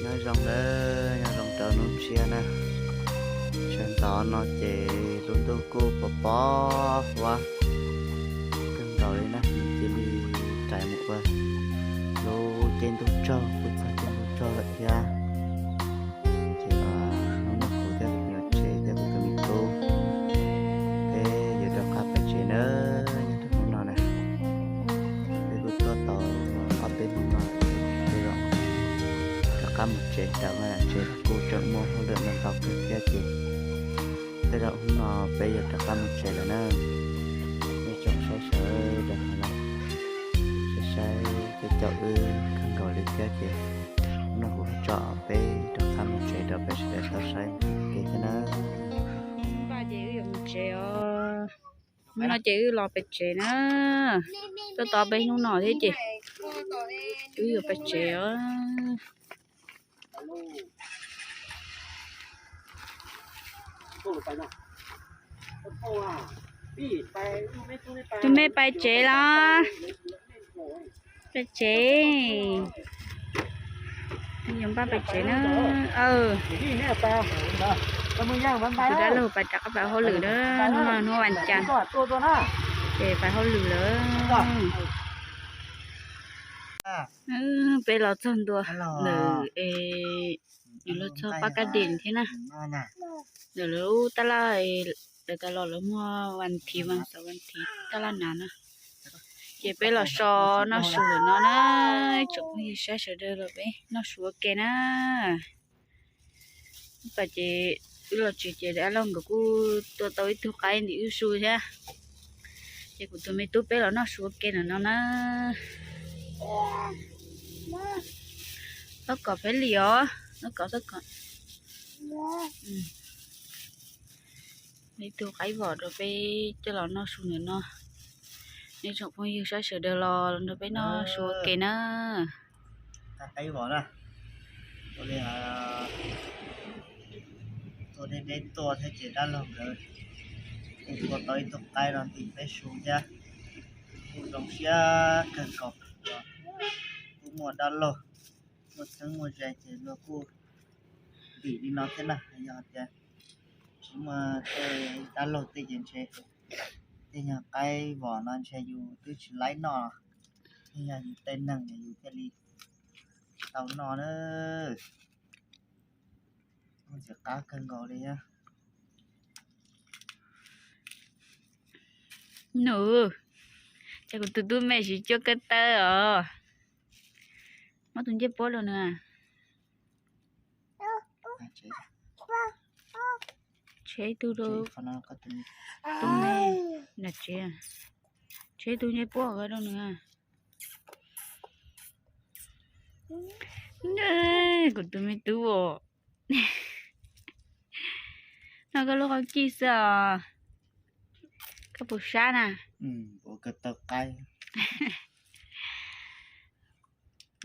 Nyob zoo nawb, nyob zoo rau hnub tshiab na. Sawv ntxov no ces lub ntuj kuj pov pov huab kawg nkaus li na, nws cia li rais mus ua lub caij ntuj tsaug, kuj txog caij ntuj tsaug lawm thiab. Ces hnub no kuv thiab kuv tus niam tsev thiab kuv tus me tub, peb yuav rov qab pais tsev nawb. Nyob rau hnub no na, peb kuj tuaj tau ob peb hnub no, peb los rov qab mus tsev tas mas tsev kuj tseem muaj hauj lwm ntau ntau kawg thiab ces tej zaum hnub no peb yuav rov qab mus tsev lawm na. Nej tsoom saib sawv daws los saib saib peb caum wb kawg nkaus li thiab ces hnub no kuv tso peb rov qab mus tsev rau peb sawv daws tau saib ua ke thiab na. Hnub no ces wb yuav mus tsev os. Hnub no ces wb los pem tsev na. Tuaj tau peb hnub no thiab ces wb yuav pem tsev os. Tus me pais tsev los? Pais tsev. Yuav npaj pais tsev na. Tus dab laug pais rov qab pais hauj lwm na, hnub no hnub vas cas ces pais hauj lwm lawm. Peb los txog ntua ntawm es yuav luag txog pab kab des thiab na. Ntawm lawv tab laj, lawv tas los lawv muag vas thiv, vas xaum vas thiv tab laj na na. Ces peb los so noj su lawm no na. Tsoom phooj ywg saib sawv daws los peb noj su ua ke na. Ib pas ces wb los tsev ces dab laug nkawd kuj tua tau ib tug qaib ntim wb su thiab. Ces kuv tus me tub peb los noj su ua ke no na. Txhob kom peb lim os, txhob kom, txhob kom. Ib tug qaib vom rau peb coj los noj su ntawm no. Nej tsoom phooj ywg saib sawv daws los nrog peb noj su ua ke na. Qaib vom na, ua li, tua deb deb tuaj thiab ces dab laug nkawd kuj tua tau ib tug qaib los ntim peb su thiab. Kuj zoo siab kawg nkaus, kuj muaj dab laug muaj txheeb muaj ze ces luag kuj ntim li no thiab na. Yog tias tsis muaj tej dab laug tej ces ntshe tej nyuag qaib vom no ntshe yus twb tsis laib noj, yog yus tej neeg yus thiaj li tau noj na. Kuj ntxim qab kawg nkaus li thiab. Nws, ces kuv tus tub me siv cuab kawg tawb os. Muab tus ncej puab rau nws. Tseb ib tug rau tub me, tseb ib tug ncej puab rau nws. Kuv tus me tub os, noj koj lub qhov cij xwb os. Koj puas sab na?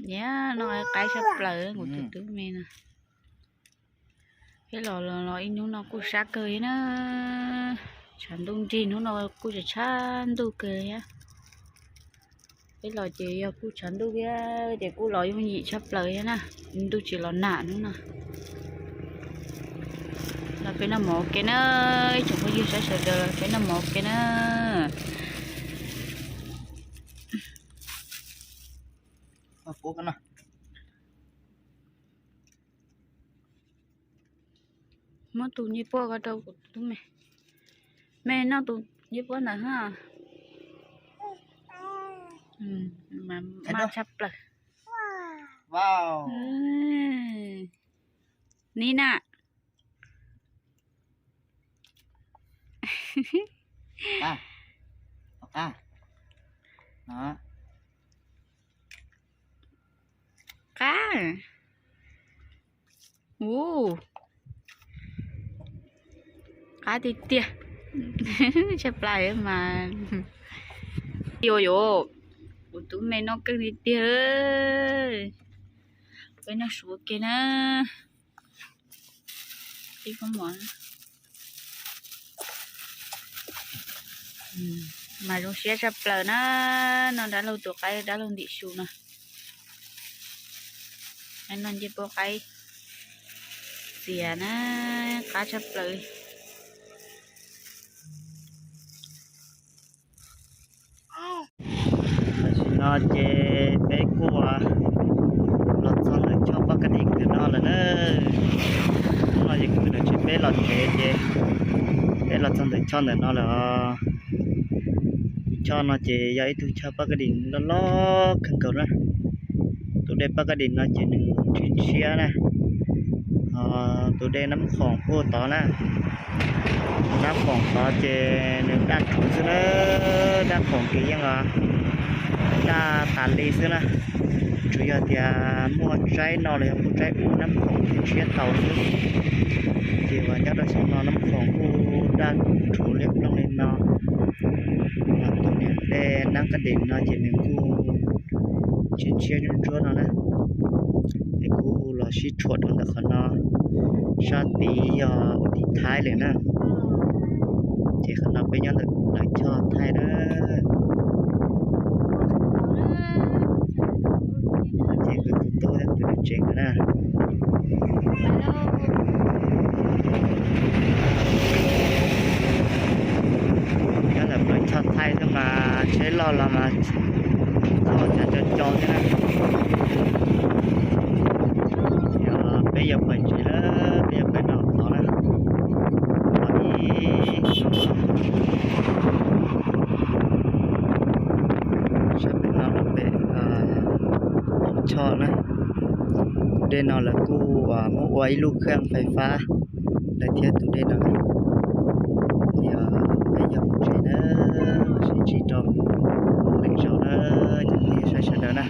Nyob no qaib sab plaws kuv tus tub me no. Peb los los ib hnub no kuj sab kawg li na. Tshav ntuj nrig hnub no kuj tshav tshav ntuj kawg thiab. Peb los ces yog kuj tshav ntuj thiab ces kuj los yooj yim tshaj plaws thiab na. Ntuj tsis los nag hnub no. Los peb noj mov ua ke na, ib tsoom phooj ywg saib sawv daws los peb noj mov ua ke na. Muab tus ncej puab ko rau kuv tus tub me. Me noj tus ncej puab ntawd ha. Maj tshaj plaws. Ni na. Qab. Ua, qab tiag tiag. Tshaj plaws mas. Yuav yuav, kuv tus me noj keej tiag tiag. Peb noj su ua ke na. Ib pob mov mas zoo siab tshaj plaws na. Noj dab laug tus qaib, dab laug ntim su no. Noj ncej puab qaib. Xias na, qab tshaj plaws li. Tam sim no ces peb kuj los txog ntawm choj Paj Kab Dim ntawm no lawm na. Hnub no ces kuv tus niam tsev peb los tsev ces peb los txog ntawm choj ntawm no lawm os. Tus choj no ces yog ib tug choj Paj Kab Dim loj loj kawg nkaus na. Tus dej Paj Kab Dim no ces nws ntshiab ntshiab na. Ho tus dej Nab Khoom puag tod na. Nab Khoom tod ces nws daj rhuv xwb na, daj khoom ces yeej daj tas li xwb na. Tsuas yog tias muaj tsaib no los yog muaj tsaib ub Nab Khoom thiaj ntshiab tau xwb. Ces uas nyob rau xyoo no Nab Khoom kuj daj rhuv liab ploog li no. Ho tus niam dej Nab Kab Dim no ces nws kuj ntshiab ntshiab ntsuab ntsuab no na. Es kuj los sib tshuam rau ntawm qhov no, sab tid yog ua tim Thaib lawm na. Ces qhov no peb nyob ntawm lawv choj Thaib na. Ces kuv tus tub thiab kuv tus niam tsev nkawd na. Nyob ntawm lawv choj Thaib xwb mas tsheb loj los mas txhoj cas co co thiab na. Ces peb yuav pais tsev lawm, peb yuav pais noj tod na. Sab pem no los pem Khoom Choj na. Tus dej no lawv kuj muab ua ib lub kheej fais fab lawm thiab tus dej no na. Ces peb yuav mus tsev na, sib ntsib rau lwm zaus na, cov phooj ywg sawv daws na.